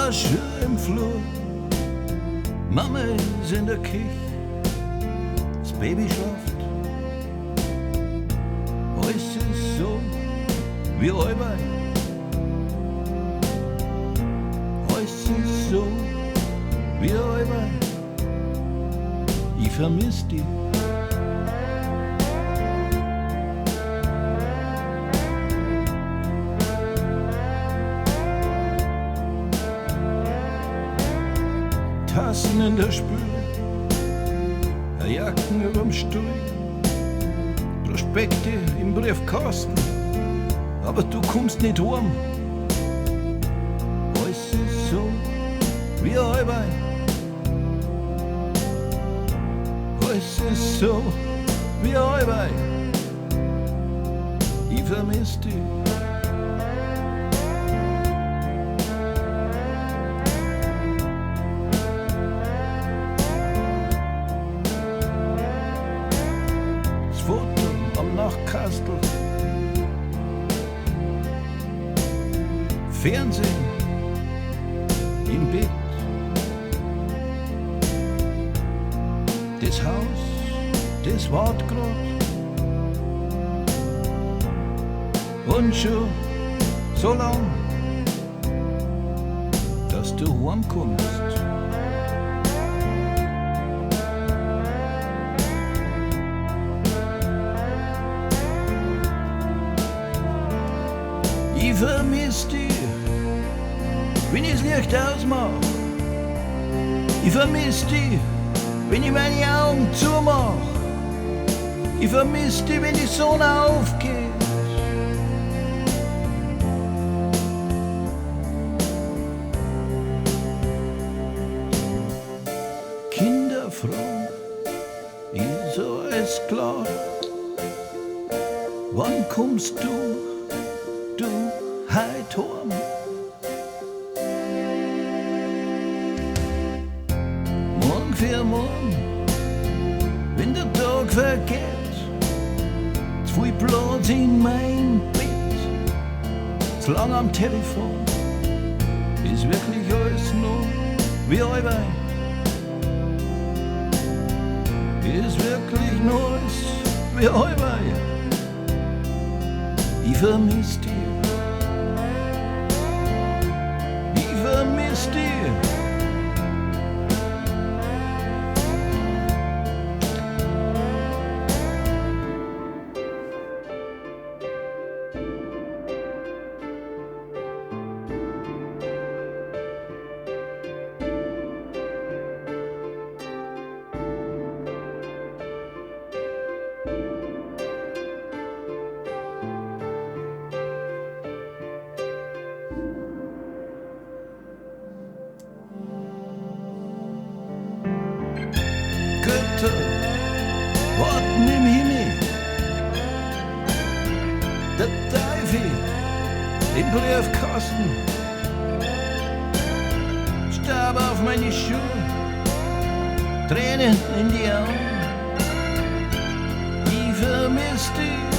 Papa Schuhe im Flur, Mama ist in der Küche, das Baby schlaft. Alles ist so wie allweil. Alles ist so wie allweil. Ich vermiss dich. Tassen in der Spüle, Jacken überm Stuhl, Prospekte im Briefkasten, aber du kommst nicht heim. Alles ist so wie allweil. Alles ist so wie allweil. Ich vermiss dich. Das Foto am Nachtkastel, Fernsehen im Bett, das Haus, das wart grad und schon so lang, dass du heimkommst. Ich vermiss dich, wenn ich's Licht ausmach. Ich vermiss dich, wenn ich meine Augen zumach. Ich vermiss dich, wenn die Sonne aufgeht. Kinder fragen, ist alles klar? Wann kommst du heut heim? Morgen für morgen, wenn der Tag vergeht, zu viel Platz in mein Bett, zu lang am Telefon, ist wirklich alles noch wie allweil. Ist wirklich noch alles wie allweil. Ich vermiss dich. Ich vermiss dich. Götter warten im Himmel, der Teufel im Briefkasten, Staub auf meine Schuhe, Tränen in die Augen. Ich vermiss dich.